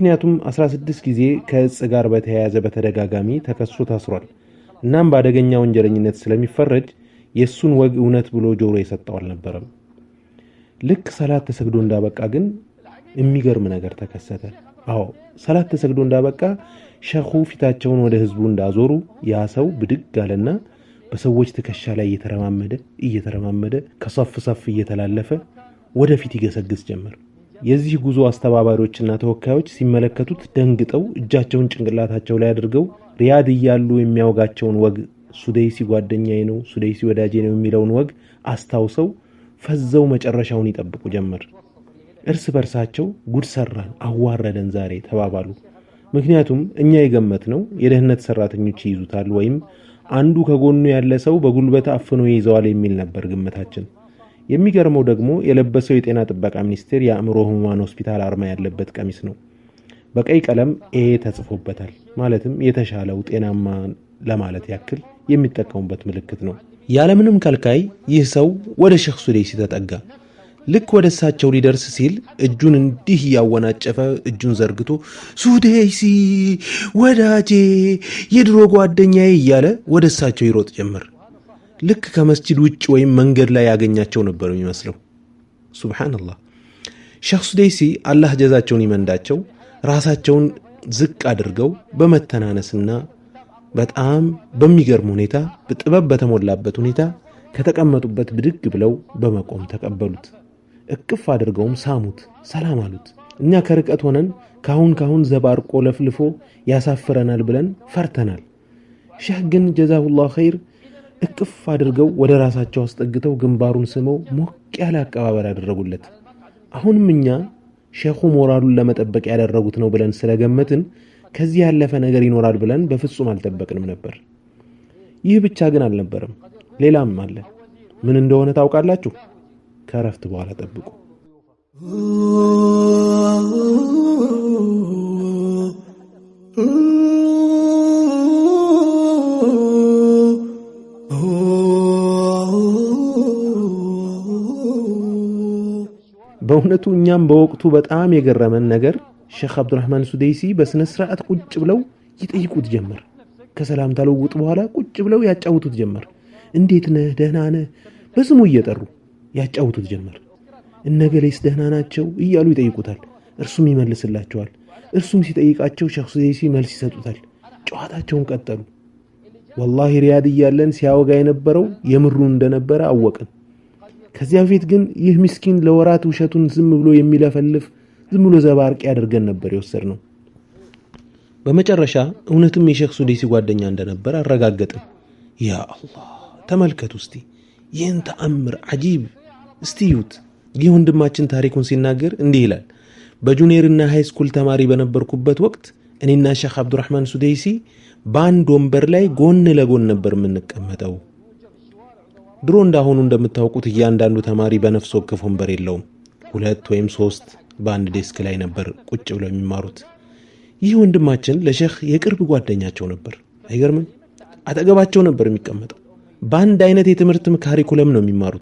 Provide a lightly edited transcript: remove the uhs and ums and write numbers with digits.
ምክንያቱም 16 ጊዜ ከእጽ ጋር በተያያዘ በተደጋጋሚ ተከሶ ታስሯል። እናም በአደገኛ ወንጀለኝነት ስለሚፈረጅ የእሱን ወግ እውነት ብሎ ጆሮ የሰጠው አልነበረም። ልክ ሰላት ተሰግዶ እንዳበቃ ግን የሚገርም ነገር ተከሰተ። አዎ፣ ሰላት ተሰግዶ እንዳበቃ ሸኹ ፊታቸውን ወደ ህዝቡ እንዳዞሩ ያ ሰው ብድግ አለና በሰዎች ትከሻ ላይ እየተረማመደ እየተረማመደ ከሰፍ ሰፍ እየተላለፈ ወደፊት ይገሰግስ ጀመር። የዚህ ጉዞ አስተባባሪዎችና ተወካዮች ሲመለከቱት ደንግጠው እጃቸውን ጭንቅላታቸው ላይ አድርገው ሪያድ እያሉ የሚያወጋቸውን ወግ፣ ሱደይሲ ጓደኛዬ ነው፣ ሱደይሲ ወዳጄ ነው የሚለውን ወግ አስታውሰው ፈዘው መጨረሻውን ይጠብቁ ጀመር። እርስ በርሳቸው ጉድ ሰራን፣ አዋረደን ዛሬ ተባባሉ። ምክንያቱም እኛ የገመትነው የደህንነት ሰራተኞች ይይዙታል ወይም አንዱ ከጎኑ ያለ ሰው በጉልበት አፍኖ ይይዘዋል የሚል ነበር ግምታችን። የሚገርመው ደግሞ የለበሰው የጤና ጥበቃ ሚኒስቴር የአእምሮ ህሙማን ሆስፒታል አርማ ያለበት ቀሚስ ነው። በቀይ ቀለም A ተጽፎበታል። ማለትም የተሻለው ጤናማ ለማለት ያክል የሚጠቀሙበት ምልክት ነው። ያለምንም ከልካይ ይህ ሰው ወደ ሼኽ ሱደይሲ ተጠጋ። ልክ ወደ እሳቸው ሊደርስ ሲል እጁን እንዲህ እያወናጨፈ እጁን ዘርግቶ ሱደይሲ ወዳጄ፣ የድሮ ጓደኛዬ እያለ ወደ እሳቸው ይሮጥ ጀመር። ልክ ከመስጂድ ውጭ ወይም መንገድ ላይ ያገኛቸው ነበር የሚመስለው። ሱብሓነላህ። ሼኽ ሱደይሲ አላህ ጀዛቸውን ይመንዳቸው፣ ራሳቸውን ዝቅ አድርገው በመተናነስና በጣም በሚገርም ሁኔታ፣ በጥበብ በተሞላበት ሁኔታ ከተቀመጡበት ብድግ ብለው በመቆም ተቀበሉት። እቅፍ አድርገውም ሳሙት፣ ሰላም አሉት። እኛ ከርቀት ሆነን ካሁን ካሁን ዘባርቆ ለፍልፎ ያሳፍረናል ብለን ፈርተናል። ሼህ ግን ጀዛሁላህ ኸይር እቅፍ አድርገው ወደ ራሳቸው አስጠግተው ግንባሩን ስመው ሞቅ ያለ አቀባበል አደረጉለት። አሁንም እኛ ሼኹ ሞራሉን ለመጠበቅ ያደረጉት ነው ብለን ስለገመትን ከዚህ ያለፈ ነገር ይኖራል ብለን በፍጹም አልጠበቅንም ነበር። ይህ ብቻ ግን አልነበረም፣ ሌላም አለ። ምን እንደሆነ ታውቃላችሁ? ከእረፍት በኋላ ጠብቁ። በእውነቱ እኛም በወቅቱ በጣም የገረመን ነገር ሼኽ አብዱራህማን ሱደይሲ በስነ ስርዓት ቁጭ ብለው ይጠይቁት ጀመር። ከሰላምታ ልውውጥ በኋላ ቁጭ ብለው ያጫውቱት ጀመር። እንዴት ነህ? ደህና ነህ? በስሙ እየጠሩ ያጫውቱት ጀመር። እነገሌስ ደህና ናቸው እያሉ ይጠይቁታል። እርሱም ይመልስላቸዋል። እርሱም ሲጠይቃቸው ሼኽ ሱደይሲ መልስ ይሰጡታል። ጨዋታቸውን ቀጠሉ። ወላሂ ሪያድ እያለን ሲያወጋ የነበረው የምሩን እንደነበረ አወቅን። ከዚያ በፊት ግን ይህ ምስኪን ለወራት ውሸቱን ዝም ብሎ የሚለፈልፍ፣ ዝም ብሎ ዘባርቅ ያደርገን ነበር የወሰድነው። በመጨረሻ እውነትም የሼኽ ሱደይሲ ጓደኛ እንደነበር አረጋገጥን። ያ አላህ፣ ተመልከቱ እስቲ ይህን ተአምር ዓጂብ እስቲ እዩት። ይህ ወንድማችን ታሪኩን ሲናገር እንዲህ ይላል። በ junior ና high school ተማሪ በነበርኩበት ወቅት እኔና ሼኽ አብዱራህማን ሱደይሲ በአንድ ወንበር ላይ ጎን ለጎን ነበር የምንቀመጠው። ድሮ እንዳሁኑ እንደምታውቁት እያንዳንዱ ተማሪ በነፍስ ወከፍ ወንበር የለውም። ሁለት ወይም ሶስት በአንድ desk ላይ ነበር ቁጭ ብለው የሚማሩት። ይህ ወንድማችን ለሼኽ የቅርብ ጓደኛቸው ነበር። አይገርምም? አጠገባቸው ነበር የሚቀመጠው። በአንድ አይነት የትምህርት curriculum ነው የሚማሩት።